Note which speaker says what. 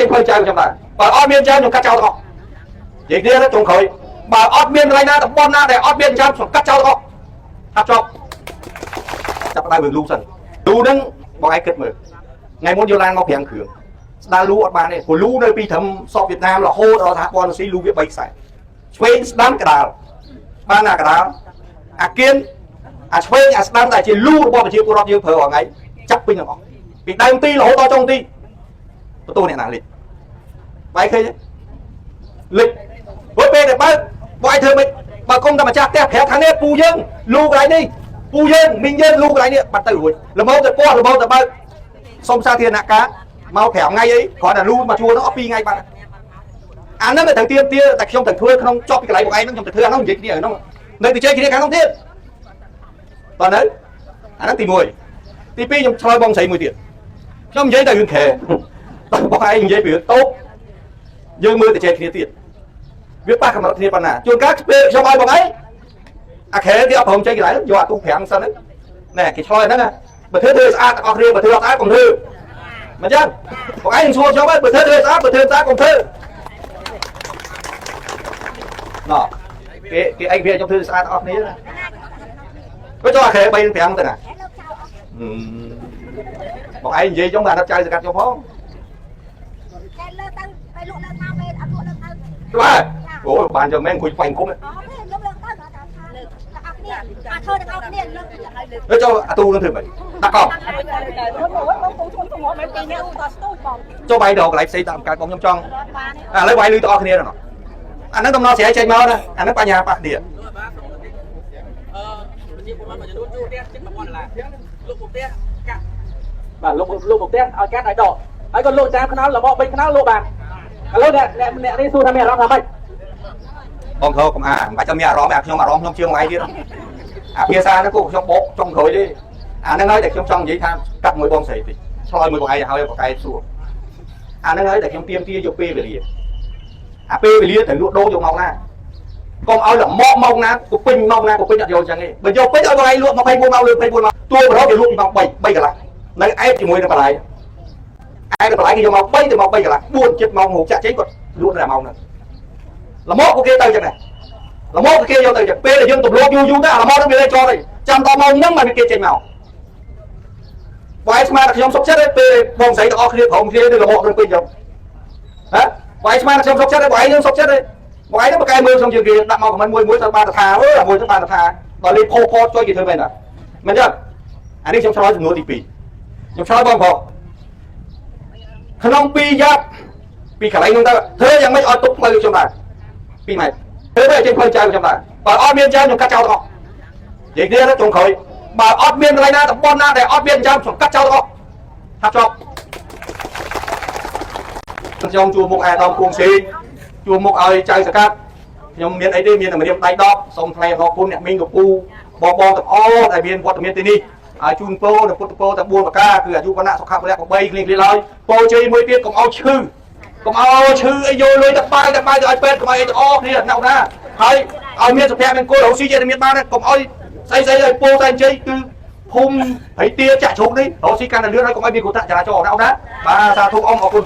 Speaker 1: ចេញផ្លូវចៅខ្ញុំដែរបើអត់មានចៅខ្ញុំកាត់ចោលទាំងអស់និយាយគ្នាទៅចុងក្រោយបើអត់មានកន្លែងណាតំបន់ណាដែលអត់មានចៅខ្ញុំកាត់ចោលទាំងអស់ថាចប់ចាប់ផ្ដើមរឿងលូសិនលូហ្នឹងបងឯងគិតមើលថ្ងៃមុនយកឡានមក5គ្រឿងស្ដារលូអត់បានទេព្រោះលូនៅពីត្រឹមសពវៀតណាមរហូតដល់សហព័ន្ធរុស្ស៊ីលូវា3ខ្សែឆ្វេងស្ដាំកដាលបានណាកដាលអាគៀនអាឆ្វេងអាស្ដាំដែលជាលូរបស់ប្រជាពលរដ្ឋយើងប្រើរាល់ថ្ងៃចាប់ពេញទាំងអស់ពីដើមទីរហូតដល់ចុងទីបន្ទោអ្នកណាលិចបាយឃើញទេលិចព្រោះពេលដែលបើកបងឯងធ្វើមិនបើគុំតែម្ចាស់ផ្ទះប្រាប់ថានេះពូយើងលូកន្លែងនេះពូយើងមីងយើងលូកន្លែងនេះបាត់ទៅរួចល្មមទៅពោះល្មមទៅបើកសុំសាធារណការមក5ថ្ងៃអីគ្រាន់តែលូមកជួលនោះអស់2ថ្ងៃបាត់អាហ្នឹងត្រូវទៀមទាតែខ្ញុំត្រូវធ្វើក្នុងចប់ពីកន្លែងបងឯងហ្នឹងខ្ញុំទៅធ្វើអាហ្នឹងនិយាយគ្នាហ្នឹងនៅទៅជ័យគ្នាខាងនោះទៀតតើនៅអាហ្នឹងទី1ទី2ខ្ញុំឆ្លើយបងស្រីមួយទៀតខ្ញុំនិយាយតែរឿងខែតើបងឯងនិយាយពីរឿងតូបយើងមើលទៅជ័យគ្នាទៀតវាប៉ះកម្រិតគ្នាប៉ុណ្ណាជួនកាលពេលខ្ញុំឲ្យបងឯងអាខែគេអត់ព្រមចេញកន្លែងយកអាទូ5សិនហ្នឹងណែគេឆ្លើយហ្នឹងបើធ្វើធ្វើស្អាតទាំងអស់គ្នាបើធ្វើអត់ស្អាតកុំធ្វើមិនចឹងបងឯងសួរខ្ញុំបើធ្វើធ្វើស្អាតបើធ្វើស្អាតកុំធ្វើណោះគេគេឯងវាខ្ញុំធ្វើស្អាតទាំងអស់គ្នាណាក៏ចុះអាខែ3 5ទៅណាបងឯងនិយាយខ្ញុំអាណិតចៅសកាត់ខ្ញុំផង
Speaker 2: តែលើទៅទៅលក់លើមកពេលអត់លក់លើទៅ
Speaker 1: បាទអូបានចឹងមែនអង្គុយខ្វែងគុំ
Speaker 2: អត់ទេលើកលើទៅគាត់ថាលើកទាំងអស់គ្នាអាធ្វើទាំងអស់គ្នាលើកឲ្យលើក
Speaker 1: ទៅចូលអាទូនឹងធ្វើម៉េចដាក់កង់
Speaker 2: បងពងធំធំមកពីនេះតស្ទូចបង
Speaker 1: ចូលបាយដល់កន្លែងផ្សេងតាមកើតបងខ្ញុំចង់
Speaker 2: បាន
Speaker 1: ឥឡូវបាយលឺទាំងអស់គ្នាដល់អាហ្នឹងដំណោះស្រាយចេញមកណាអាហ្នឹងបញ្ហាប៉ះគ្នា
Speaker 3: អឺប្រជាពលរដ្ឋមួយចំនួនជួលផ្ទះជិត1000ដុល្លារលោកពុកផ្ទះកាក់បាទលោកលោកពុកផ្ទះឲ្យកាត់ឲ្យដកហើយក៏លោកតាមខ្នល់លមកបីខ្នល់លោកបានឥឡូវអ្នកអ្នកអ្នកនេះសួរថាមានអារម្មណ៍ថាម៉េច
Speaker 1: បងខោកុំអាមិនបាច់តែមានអារម្មណ៍អាខ្ញុំអារម្មណ៍ខ្ញុំជាងថ្ងៃទៀតអាភាសាហ្នឹងគូខ្ញុំបកចុងក្រោយទេអាហ្នឹងហើយតែខ្ញុំចង់និយាយថាកាត់មួយបងស្រីតិចឆ្លើយមួយបងឯងឲ្យបកកែសួរអាហ្នឹងហើយតែខ្ញុំទៀមទាយកពេលវេលាអាពេលវេលាត្រូវលក់ដូរយកមកណាកុំឲ្យលមកមកណាក៏ពេញមកណាក៏ពេញអត់យកចឹងទេបើយកពេញឲ្យបងឯងលក់24ម៉ោងលើ24ម៉ោងទួបរោគេលក់ពីម៉ោង3 3កន្លះនៅអែបជាមួយនឹងបន្លែអែបនឹងបន្លែគេយកមក3ទៅមក3កន្លះ4ចិត្តម៉ោងហូបចាក់ចេញគាត់លក់នៅម៉ោងហ្នឹងលមកពួកគេទៅចឹងដែរ លមកគេយកទៅពេលដែលយើងទម្លាប់យូរយូរទៅអាលមកនឹងវាលេចជាប់ហើយចាំដល់ម៉ោងហ្នឹងបានគេចេញមកវាយស្មានតែខ្ញុំសុកចិត្តឯងពេលបងស្រីទាំងអស់គ្នាព្រមគ្នាទៅលមកនឹងពេញយកហ៎វាយស្មានតែខ្ញុំសុកចិត្តឯងបងឯងនឹងសុកចិត្តឯងបងឯងនឹងបកកែមើលខ្ញុំជាងគេដាក់មកខមមិនមួយមួយទៅបានថាអើអាមួយទៅបានថាដល់លេផោផោជួយគេធ្វើមែនតាមែនទេអានេះខ្ញុំឆ្លើយចំនួនទី2ខ្ញុំឆ្លើយបងប្រុសក្នុង2យ៉ាប់ពីកន្លែងនោះទៅធ្វើយ៉ាងម៉េចឲ្យទុកផ្លូវខ្ញុំដែរ2ម៉ែត្រ ធ្វើទៅចេញផ្លូវចៅខ្ញុំដែរបើអត់មានចៅខ្ញុំកាត់ចោលទាំងអស់និយាយគ្នាទៅចុងក្រោយបើអត់មានកន្លែងណាតំបន់ណាដែលអត់មានចៅខ្ញុំកាត់ចោលទាំងអស់ថាចប់ខ្ញុំជួបមុខអាដាមគួងស៊ីជួបមុខឲ្យចៅសកាត់ខ្ញុំមានអីទេមានតែម្រាមដៃ10សូមថ្លែងអរគុណអ្នកមីងកពូបងបងទាំងអស់ដែលមានវត្តមានទីនេះឲ្យជូនពរនិងពុទ្ធពរទាំង4ប្រការគឺអាយុវណ្ណៈសុខៈពលៈ8គ្លៀងគ្លៀឡើយពរជ័យមួយទៀតកុំឲ្យឈឺ កុំឲ្យឈឺអីយកលុយទៅបាយទៅបាយទៅឲ្យពេទ្យកុំឲ្យអីទាំងអស់គ្នាណាណាហើយឲ្យមានសុភមង្គលរកស៊ីជាមានបានកុំឲ្យស្អីស្អីឲ្យពោតែអញ្ជ័យគឺភូមិព្រៃទាចាក់ជ្រុកនេះរកស៊ីកាន់តែលឿនហើយកុំឲ្យមានគ្រោះថ្នាក់ចរាចរណ៍ណាអូនណាបាទសាធុអ៊ំអរគុណ។